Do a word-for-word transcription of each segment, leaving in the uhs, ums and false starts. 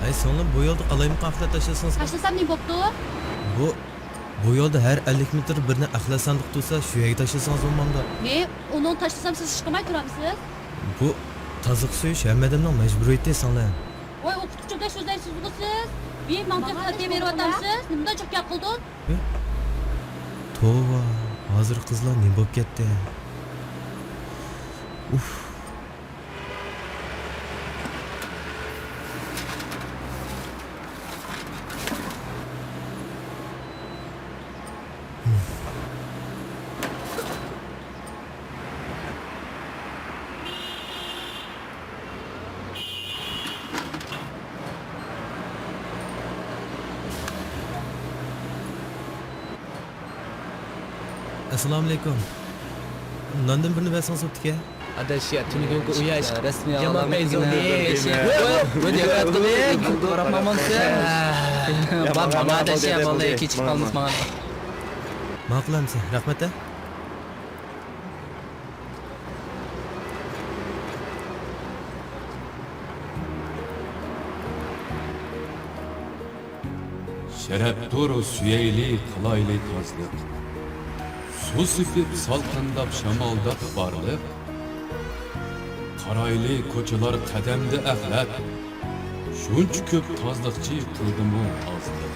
ئەي سىڭلىم، بۇ يولدا قالايمىقان ئەخلەت تاشلىسىڭىز. تاشلىسام نېمە بوپتۇ؟ بۇ، بۇ يولدا ھەر ئەللىك مېتىر بىرنى ئەخلەت ساندۇق تۇرسا، شۇ يەرگە تاشلىسىڭىز بولمامدۇ؟ نېمە؟ ئۇنىڭ تاشلىسام سىز ئىشقىلماي تۇرامسىز؟ بۇ تازىلىق سۆيۈش ھەممە ئادەمنىڭ مەجبۇرىيىتى، سىڭلىم. ۋاي، ئوقۇتقۇچىمدەك سۆزلەيسىزغۇ سىز؟ بىر ماڭا تەپسىلىيە بېرىۋاتامسىز؟ نېمىدەپ جىق گەپ قىلدىڭ؟ توۋا، ھازىر قىزلار نېمە بولۇپ كەتتى؟ ئۇف. ئەسسالامۇئەلەيكۇم. ناندىن بىرنى بەرسىڭىز بوپتىكەن. ئاداش، يا، تۈنۈگۈنكى ئۇياش. رەسمىي جامال ئالامەتكىنە پەيزۇلنى. ۋىدىيو قىلىپ. قاراپ ماڭمامسىز؟ بار، بار، ئاداش، يا، بولدى، كېچىكىپ قالمىسا ماڭا. ماقۇل ئەمسە، رەھمەت ھە. شەرەپتۇر سۆيەيلى، قىلايلى تازىلىق. سۇ سېپىپ سالقىنداپ شامالداپ بارلىق. قارايلى كوچىلار قەدەمدە ئەخلەت. شۇنچە كۆپ تازىلىقچى قىلدىمۇ ئازلىق.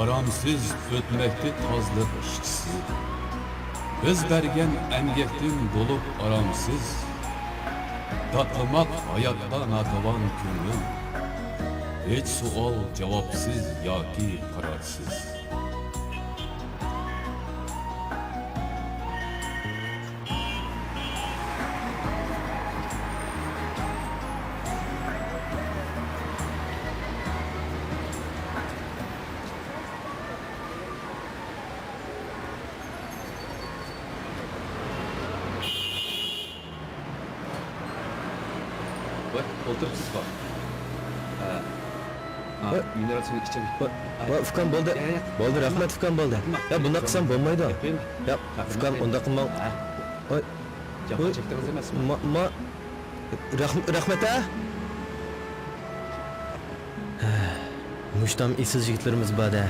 ئارامسىز ئۆتمەكتە تازىلىق ئىشچىسى. بىز بەرگەن ئەمگەكتىن بولۇپ ئارامسىز. داتلىماق ھاياتقا ناتاۋان كۆڭۈل. ھېچ سوئال جاۋابسىز ياكى قارارسىز. ۋاي، ئولتۇرۇپسىزغۇ؟ ھە. ھە، ۋاي. مىنېرال سۇنى ئىچەي. ۋاي، ۋاي، ئۇكام، بولدى. ياق، ياق. بولدى، رەھمەت، ئۇكام، بولدى. يا، بۇنداق قىلسام بولمايدۇ. يا، ئۇكام، ئۇنداق قىلماڭ. ھە. ۋاي. جاپا ۋاي. چەكتىڭىز ئەمەسمۇ؟ ما، ما، رەھم-، رەھمەت، ھە؟ مۇشتام ئېسىل يىگىتلىرىمىز بار-دە.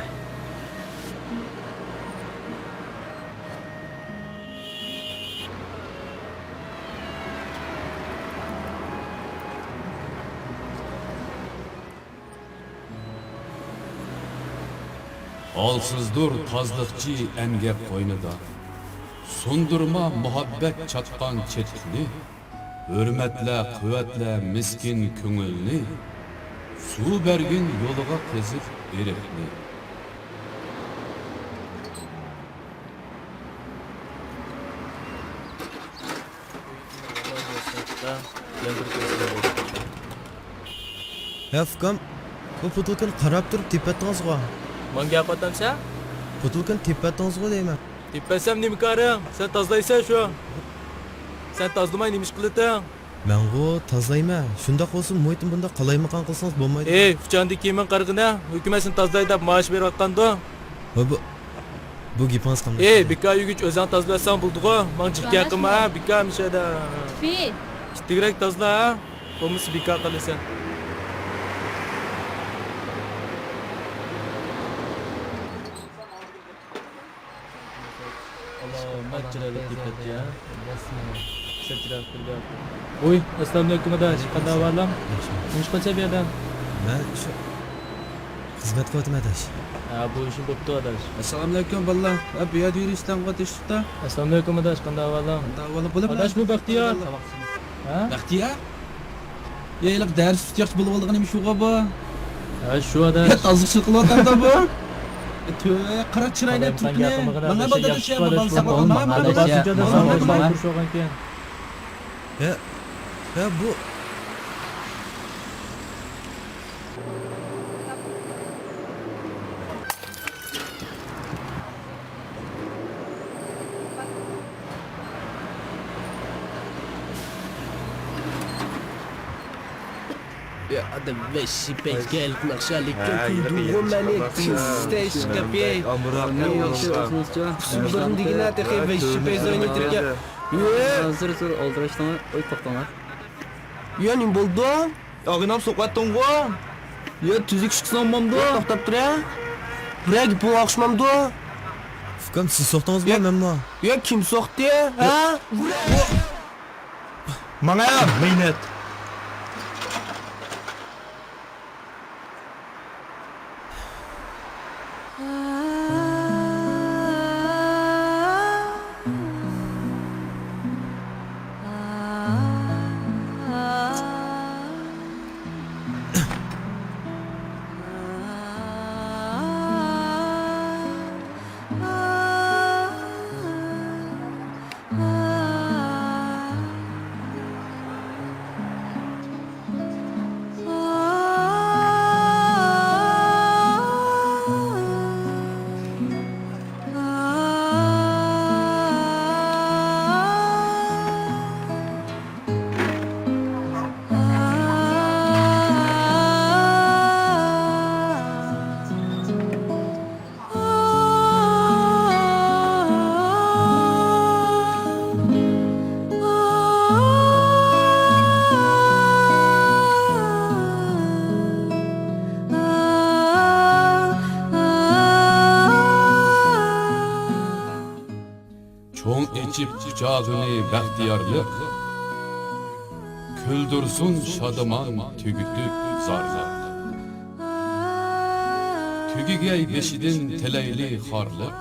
ھالسىزدۇر تازىلىقچى ئەمگەك قوينىدا، سۇندۇرما مۇھەببەت چاتقان چېتىقنى، ھۆرمەتلە، قۇۋۋەتلە مىسكىن كۆڭۈلنى، سۇ بەرگىن يولىغا قېزىپ ئېرىقنى. ھە، ئۇكام، بۇ پوتۇلكىنى قاراپ تۇرۇپ تېپىۋەتتىڭىزغۇ؟ ماڭا گەپ قىلىۋاتامسەن؟ پوتۇلكىنى تېپىۋەتتىڭىزغۇ دەيمەن. تېپىۋەتسەم نېمە كارىڭ؟ سەن تازىلايسەن شۇ. سەن تازىلىماي نېمە ئىش قىلىتىڭ؟ مەنغۇ تازىلايمەن. شۇنداق بولسىمۇ مۇھىتنى بۇنداق قالايمىقان قىلسىڭىز بولمايدۇ. ئېي، ئۇچاندىن كېيىن ماڭا قارىغىنا، ھۆكۈمەت سېنى تازىلاي دەپ مائاش بېرىۋاتقاندۇ. ۋە بۇ، بۇ گېپىڭىز قانداق؟ ئېي، بىكار يۈگۈچ، ئۆزۈڭ تازىلىۋەتسەڭ بولىدىغۇ. ماڭا جىق گەپ قىلما، ھە، بىكار مۇشۇ يەردە. جىددىيرەك تازىلا، ھە. بولمىسا بىكار قالىسەن. ئالامەت چىرايلىق تېپەتتى، ھە؟ رەسمىي. سەت چىرايلىق بىر گەپ. ۋوي، ئەسسالامۇئەلەيكۇم ئاداش، قانداق ئەھۋالىڭ؟ ياخشى. نېمە ئىش قىلىسەن بۇ يەردە؟ مەن شۇ خىزمەت قىلىۋاتىمەن ئاداش. ھە، بۇ ئىشىم بوپتۇ ئاداش. ئەسسالامۇئەلەيكۇم بالىلار. ھە، بۇ يەردە يۈرۈۋېرىشتىڭغۇ تېشىقتا. ئەسسالامۇئەلەيكۇم ئاداش، قانداق ئەھۋالىڭ؟ قانداق ئەھۋالىڭ؟ بولۇپ ئاداش، بۇ بەختىيار. ھە؟ بەختىيار؟ يا، ھېلىقى دەرس ئۈستى ياخشى بولۇۋالىدىغان ئىمىش شۇغۇ بۇ. ھە، شۇ ئاداش. يا، تازىلىقچىلىق قىلىۋاتامدا بۇ. تۆۋە، قارا چىراينى، تۈركنى. مانا بۇ داداش، يا، مانا بۇ. يا، يا، بۇ. يا ئادەم ۋەھشىي پەيزگە ھېلىقى ناخشا لېكىن كۈلدۈرغۇ مەنى تىستەش كاپى. ئۇسسۇللىرىنى دېگىنە تېخى ۋەھشىي پەيز ئوينىتىدىكەن. ھازىر سىز ئالدىراشتىڭلار، ئوي توختاڭلار. يا نېمە بولدى؟ ئاغىنام سوقۇۋەتتىڭغۇ؟ يا تۈزۈك ئىشقا سالمامدۇ؟ يا توختاپ تۇرە. بىرەر گېپىڭ ئوخشىمامدۇ؟ ئۇكام سىز سوقتىڭىزمۇ مەنمۇ؟ يا كىم سوقتى؟ ھە؟ ماڭا مەينەت. چوڭ ئېچىپ قۇچاغىنى بەختىيارلىق، كۈلدۈرسۇن شادىمان تۈگىتىپ زارلىق. تۈگىگەي بېشىدىن تىلەيلى خارلىق،